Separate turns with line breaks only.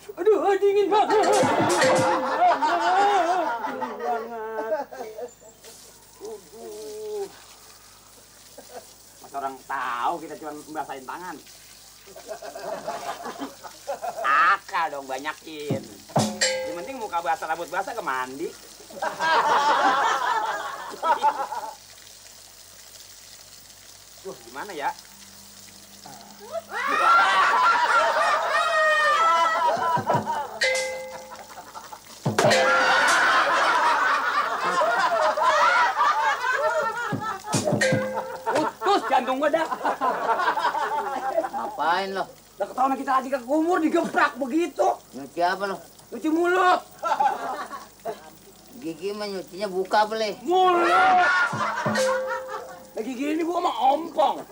Aduh, dingin banget.
Masa orang tahu kita cuma membasahin tangan. Akal dong banyakin. Yang penting muka basah, rambut basah ke mandi. Gimana ya? Putus jantung gua dah.
Ngapain lo?
Udah ketahuan kita lagi ke kumur digebrak begitu.
Nyuci apa lo?
Cuci mulut.
Gigi mah nyucinya buka boleh.
Mulut. Lagi gini gua mah ompong.